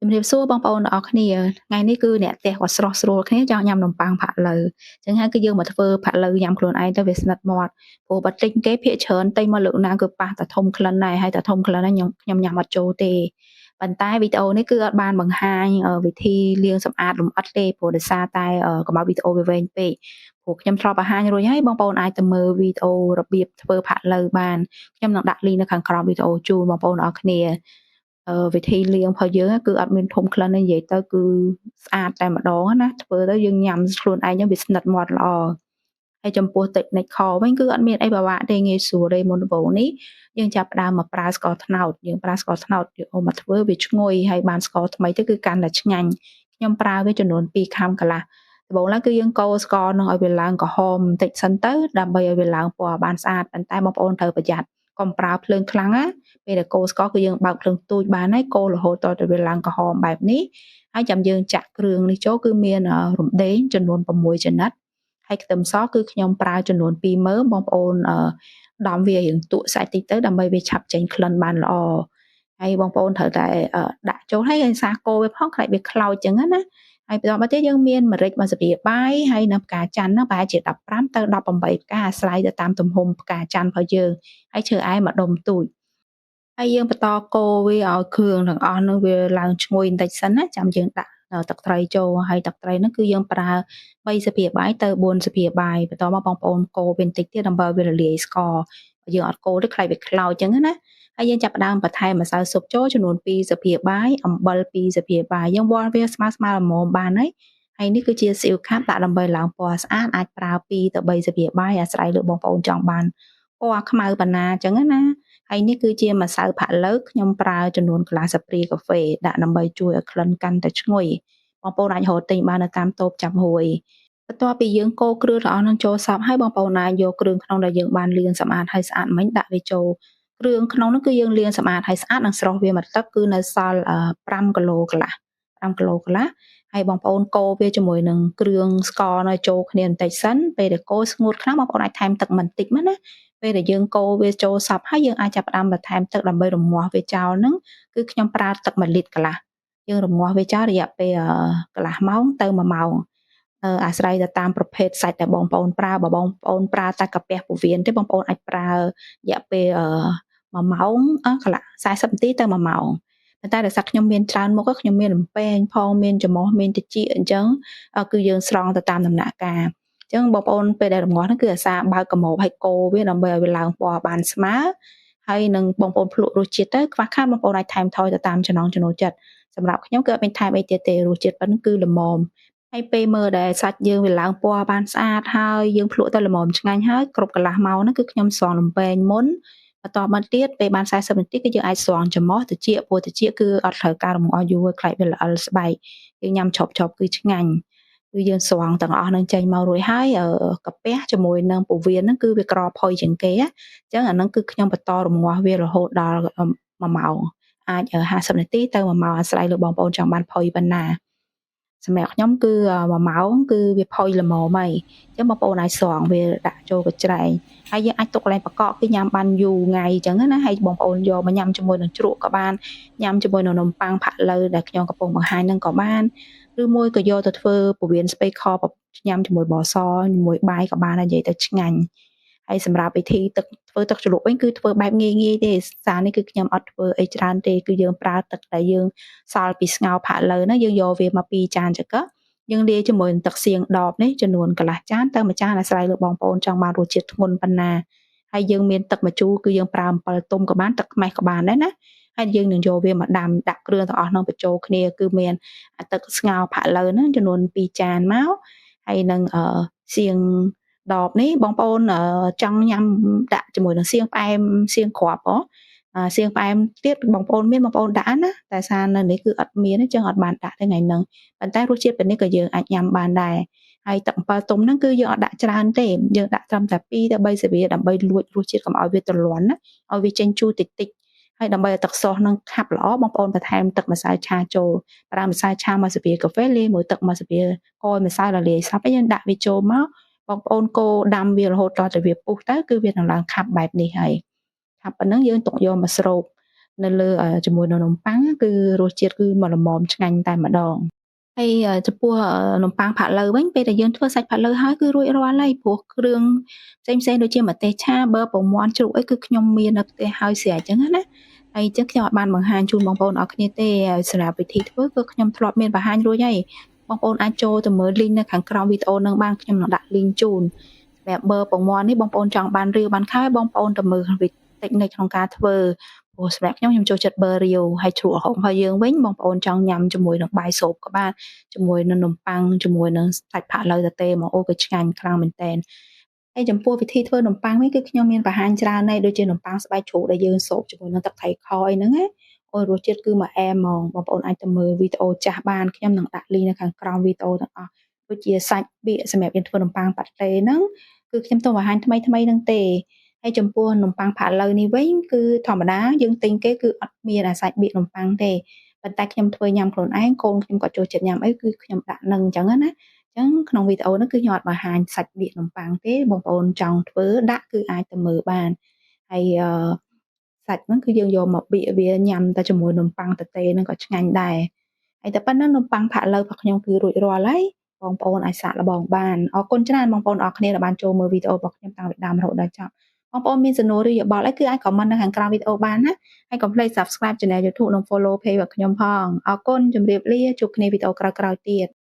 ជំរាបសួរបងប្អូនទាំងអស់គ្នាថ្ងៃនេះគឺអ្នកផ្ទះគាត់ស្រស់ស្រួលគ្នាចង់ញ៉ាំនំប៉័ងផាក់ឡូវអញ្ចឹងហើយគឺយើងមកធ្វើផាក់ឡូវញ៉ាំខ្លួនឯងទៅវាស្និទ្ធមាត់ព្រោះបើទិញគេភាគច្រើនទិញមកលើកណាគឺប៉ះតែធំក្លិនដែរហើយតែធំក្លិនហ្នឹងខ្ញុំញ៉ាំអត់ចូលទេប៉ុន្តែវីដេអូនេះគឺអត់បានបង្ហាញវិធីលាងសម្អាតលម្អិតទេព្រោះដោយសារតែកុំឲ្យវីដេអូវាវែងពេកព្រោះខ្ញុំធ្លាប់បង្ហាញរួចហើយបងប្អូនអាចទៅមើលវីដេអូរបៀបធ្វើផាក់ឡូវបានខ្ញុំនឹងដាក់ link នៅខាងក្រោមវីដេអូជូនបងប្អូនអរគ្នាវិធីលាងរបស់យើងគឺអត់មានធំក្លិនទេនិយាយទៅគឺស្អាតតែម្ដងណាធ្វើទៅយើងញ៉ាំខ្លួនឯងហ្នឹងវាស្និទ្ធមាត់ល្អហើយចំពោះ technique ខវិញគឺអត់មានអីពិបាកទេងាយស្រួលទេមុនដំបូងនេះយើងចាប់ផ្ដើមមកប្រើស្ករត្នោតយើងប្រើស្ករត្នោតយកមកធ្វើវាឈ្ងុយហើយបានស្ករថ្មីទៅគឺកាន់តែឆ្ងាញ់ខ្ញុំប្រើវាចំនួន2ខាំកន្លះដំបូងឡើយគឺយើងកូរស្ករនឹងឲ្យវាឡើងក្រហមបន្តិចសិនទៅដើម្បីឲ្យវាឡើងពណ៌បានស្អាតប៉ុន្តែបងប្អូនត្រូវប្រយ័ត្នកុំប្រើភ្លើងខ្លាំងណាពេលដែលកូរស្ករគឺយើងបើកភ្លើងទូចបានហើយកូររហូតដល់ទៅវាឡើងក្រហមបែបនេះហើយចាំយើងចាក់គ្រឿងនេះចូលគឺមានរំដេងចំនួន6ចំណិតហើយខ្ទឹមសគឺខ្ញុំប្រើចំនួន2មើមបងប្អូនដំវារៀងទក់សាច់តិចទៅដើម្បីវាឆាប់ចេញក្លិនបានល្អហើយបងប្អូនត្រូវតែដាក់ចូលហើយឲ្យសាកូរវាផងខ្លាចវាខ្លោចចឹងណាហើយបន្តមកទៀតយើងមានម្រេចមួយស្លាបបាយហើយនិងផ្កាច័ន្ទហ្នឹងប្រហែលជា15ទៅ18ផ្កាអាស្រ័យទៅតាមទំហំផ្កាច័ន្ទរបស់យើងហើយឈើអែមមួយដុំទូចហើយយើងបន្តកូរវាឲ្យគ្រឿងទាំងអស់ហ្នឹងវាឡើងឈ្ងុយបន្តិចសិនណាចាំយើងដាក់ទឹកត្រីចូលហើយទឹកត្រីហ្នឹងគឺយើងប្រើ3ស្លាបបាយទៅ4ស្លាបបាយបន្តមកបងប្អូនកូរវាបន្តិចទៀតដើម្បីវារលាយស្ករយើងអត់កូរទេខ្លាចវាខ្លោចចឹងណាហើយយើងចាប់ផ្ដើមបន្ថែមម្សៅស៊ុបចូលចំនួន2ស្លាបបាយអំបិល2ស្លាបបាយយើងវាស់វាស្មើស្មើល្មមបានហើយហើយនេះគឺជាស៊ីអ៊ីវខាប់ដាក់ដើម្បីឡើងពណ៌ស្អាតអាចប្រើ2ទៅ3ស្លាបបាយអាស្រ័យលើបងប្អូនចង់បានពណ៌ខ្មៅប៉ុណ្ណាចឹងណាហើយនេះគឺជាម្សៅផាក់ឡូវខ្ញុំប្រើចំនួនកន្លះស្លាបព្រាកាហ្វេដាក់ដើម្បីជួយឲ្យក្លិនកាន់តែឈ្ងុយបងប្អូនអាចរកទិញបាននៅតាមតូបចាប់ហួយបន្ទាប់ពីយើងកូរគ្រឿងទាំងអស់នឹងចូលសព្វហើយបងប្អូនអាចយកគ្រឿងក្នុងដែលយើងបានលាងសម្អាតហើយស្អាតមិញដាក់វាចូលគ្រឿងក្នុងនោះគឺយើងលាងសម្អាតហើយស្អាតនិងស្រុះវាមួយទឹកគឺនៅសល់5គីឡូកន្លះ5គីឡូកន្លះហើយបងប្អូនកូរវាជាមួយនឹងគ្រឿងស្ករនៅចូលគ្នាបន្តិចសិនពេលដែលកូរស្ងួតខ្លាំងបងប្អូនអាចថែមទឹកបន្តិចមកណាពេលដែលយើងកូរវាចូលសព្វហើយយើងអាចចាប់ផ្ដើមបន្ថែមទឹកដើម្បីរងាស់វាចោលហ្នឹងគឺខ្ញុំប្រើទឹក1លីត្រកន្លះយើងរងាស់វាចោលរយៈពេលកន្លះម៉ោងទៅ1ម៉ោងអាស្រ័យទៅតាមប្រភេទសាច់ដែលបងប្អូនប្រើបើបងប្អូនប្រើតែកាពះពោះវៀនទេបងប្អូនអាចប្រើរយៈពេល1ម៉ោងកន្លះ40នាទីទៅ1ម៉ោងប៉ុន្តែដោយសារខ្ញុំមានច្រើនមុខខ្ញុំមានលំពែងផងមានច្រមុះមានត្រចៀកអញ្ចឹងគឺយើងស្រង់ទៅតាមដំណាក់កាលអញ្ចឹងបងប្អូនពេលដែលរងាស់ហ្នឹងគឺអាសាបើកកាម៉ូបហើយកូរវាដើម្បីឲ្យវាឡើងពណ៌បានស្មើហើយនឹងបងប្អូនភ្លក់រសជាតិទៅខ្វះខាតបងប្អូនអាចថែមថយទៅតាមចំណង់ចំណូលចិត្តសម្រាប់ខ្ញុំគឺអត់មានថែមអីទៀតទេរសជាតិប៉ុណ្ណឹងគឺល្មមហើយពេលមើលដែលសាច់យើងវាឡើងពណ៌បានស្អាតហើយយើងភ្លក់ទៅល្មមឆ្ងាញ់ហើយគ្រប់កន្លះម៉ោងហ្នឹងគឺខ្ញុំស្រង់លំពែងមុនបន្តមកទៀតពេលបាន40នាទីគឺយើងអាចស្រង់ច្រមុះត្រចៀកព្រោះត្រចៀកគឺអត់ត្រូវការរំងាស់យូរខ្លាចវាល្អិលស្បែកយើងញ៉ាំឆប់ឆប់គឺឆ្ងាញ់គឺយើងស្រង់ទាំងអស់នឹងចេញមករួចហើយកាពះជាមួយនឹងពោះវៀនហ្នឹងគឺវាក្រផុយជាងគេអញ្ចឹងអាហ្នឹងគឺខ្ញុំបន្តរងាស់វារហូតដល់1ម៉ោងអាច50នាទីទៅ1ម៉ោងអាស្រ័យលើបងប្អូនចង់បានផុយប៉ុណ្ណាសម្រាប់ខ្ញុំគឺ1ម៉ោងគឺវាផុយល្មមហើយអញ្ចឹងបងប្អូនអាចស្រង់វាដាក់ចូលកញ្ច្រែងហើយយើងអាចទុកកន្លែងបកកគឺញ៉ាំបានយូរថ្ងៃអញ្ចឹងណាហើយបងប្អូនយកមកញ៉ាំជាមួយនឹងជ្រក់ក៏បានញ៉ាំជាមួយនឹងនំប៉័ងផាក់ឡូវដែលខ្ញុំកំពុងបង្ហាញនឹងក៏បានឬមួយក៏យកទៅធ្វើពោះវៀនស្ពៃខញ៉ាំជាមួយបសជាមួយបាយក៏បានដែរនិយាយទៅឆ្ងាញ់ហើយសម្រាប់វិធីទឹកធ្វើទឹកជ្រលក់វិញគឺធ្វើបែបងាយងាយទេសារនេះគឺខ្ញុំអត់ធ្វើអីច្រើនទេគឺយើងប្រើទឹកដែលយើងសល់ពីស្ងោរផាក់ឡូវហ្នឹងយើងយកវាមក2ចានចង្កឹះយើងលាយជាមួយនឹងទឹកសៀងដបនេះចំនួនកន្លះចានទៅមួយចានអាស្រ័យលើបងប្អូនចង់បានរសជាតិធ្ងន់ប៉ុណ្ណាហើយយើងមានទឹកម្ជូរគឺយើងប្រើអំពិលទុំក៏បានទឹកខ្មេះក៏បានដែរណាហើយយើងនឹងយកវាមកដាំដាក់គ្រឿងទាំងអស់នោះបញ្ចូលគ្នាគឺមានទឹកស្ងោរផាក់ឡូវហ្នឹងចំនួន2ចានមកហើយនឹងសៀងដបនេះបងប្អូនចង់ញ៉ាំដាក់ជាមួយនឹងសៀងផ្អែមសៀងគ្រាប់ហ៎សៀងផ្អែមទៀតបងប្អូនមានបងប្អូនដាក់ណាតែសារនៅនេះគឺអត់មានទេចឹងអត់បានដាក់ទេថ្ងៃហ្នឹងប៉ុន្តែរសជាតិបែបនេះក៏យើងអាចញ៉ាំបានដែរហើយទឹកអំពិលទុំហ្នឹងគឺយើងអត់ដាក់ច្រើនទេយើងដាក់ត្រឹមតែ2ទៅ3ស្លាបព្រាដើម្បីលួចរសជាតិកុំឲ្យវាទលាន់ណាឲ្យវាចេញជូរតិចតិចហើយដើម្បីឲ្យទឹកសហ្នឹងខាប់ល្អបងប្អូនបន្ថែមទឹកម្សៅឆាចូលប្រើម្សៅឆាមួយស្លាបព្រាកាហ្វេលាយមួយទឹកម្សៅកយម្សៅរលាយសព្វហើយយើងដាក់វាចូលមកបងប្អូនកូរដាំវារហូតដល់តែវាពុះទៅគឺវានឹងឡើងខាប់បែបនេះហើយខាប់ប៉ុណ្ណឹងយើងទុកយកមកស្រូប នៅលើជាមួយនឹងនំប៉័ងគឺរសជាតិគឺមកល្មមឆ្ងាញ់តែម្ដងហើយចំពោះនំប៉័ងផាក់ឡូវវិញពេលដែលយើងធ្វើសាច់ផាក់ឡូវហើយគឺរួចរាល់ហើយព្រោះគ្រឿងផ្សេងៗដូចជាម្ទេសឆាប៊ឺពងមាន់ជ្រូកអីគឺខ្ញុំមាននៅផ្ទះហើយស្រេចអញ្ចឹងណាហើយអញ្ចឹងខ្ញុំអត់បានបង្ហាញជូនបងប្អូនអរគ្នាទេសម្រាប់វិធីធ្វើគឺខ្ញុំធ្លាប់មានបង្ហាញរួចហើយបងប្អូនអាចចូលទៅមើល link នៅខាងក្រោមវីដេអូនឹងបានខ្ញុំនឹងដាក់ link ជូនសម្រាប់ប៊ឺពងមាន់នេះបងប្អូនចង់បានរាវបានខើបងប្អូនទៅមើលវិតិចនៅក្នុងការធ្វើព្រោះសម្រាប់ខ្ញុំខ្ញុំចូលចិត្តប៊ឺរាវហើយជ្រក់ហុងរបស់យើងវិញបងប្អូនចង់ញ៉ាំជាមួយនឹងបាយសូបក៏បានជាមួយនឹងនំប៉័ងជាមួយនឹងសាច់ផាក់ឡូវតេមកអូគឺឆ្ងាញ់ខ្លាំងមែនតើហើយចំពោះវិធីធ្វើនំប៉័ងវិញគឺខ្ញុំមានបង្ហាញច្រើនហើយដូចជានំប៉័ងស្បែកជ្រូកដែលយើងសូបជាមួយនឹងទឹកត្រីខអីហ្នឹងណាអូរសជាតិគឺមកអែមហ្មងបងប្អូនអាចទៅមើលវីដេអូចាស់បានខ្ញុំនឹងដាក់ link នៅខាងក្រោមវីដេអូទាំងអស់ដូចជាសាច់បៀកសម្រាប់យើងធ្វើនំប៉័ងប៉ាតេហ្នឹងគឺខ្ញុំទៅបង្ហាញថ្មីថ្មីហ្នឹងទេហើយចំពោះនំប៉័ងផាក់ឡូវនេះវិញគឺធម្មតាយើងទិញគេគឺអត់មានអាសាច់បៀកនំប៉័ងទេប៉ុន្តែខ្ញុំធ្វើញ៉ាំខ្លួនឯងកូនខ្ញុំក៏ចូលចិត្តញ៉ាំអីគឺខ្ញុំដាក់នឹងអញ្ចឹងណាអញ្ចឹងក្នុងវីដេអូហ្នឹងគឺខ្ញុំអត់បង្ហាញសាច់បៀកនំប៉័ងទេបងប្អូនចង់ធ្វើដាក់គឺអាចទៅមើលបានហើយអឺសាច់ហ្នឹងគឺយើងយកមកបៀកវាញ៉ាំតែជាមួយនំប៉័ងតេហ្នឹងក៏ឆ្ងាញ់ដែរហើយតែប៉ុណ្ណឹងនំប៉័ងផាក់ឡូវរបស់ខ្ញុំគឺរួចរាល់ហើយបងប្អូនអាចសាកល្បងបានអរគុណច្រើនបងប្អូនអរគ្នាដែលបានចូលមើលវីដេអូរបស់ខ្ញុំតាំងពីដើមរហូតដល់ចប់បងប្អូនមានសំណួរឬយោបល់អីគឺអាច comment នៅខាងក្រោមវីដេអូបានណាហើយកុំភ្លេច Subscribe Channel YouTube និង Follow Page របស់ខ្ញុំផងអរគុណជម្រាបលាជួបគ្នាវីដេអូក្រោយៗទៀត។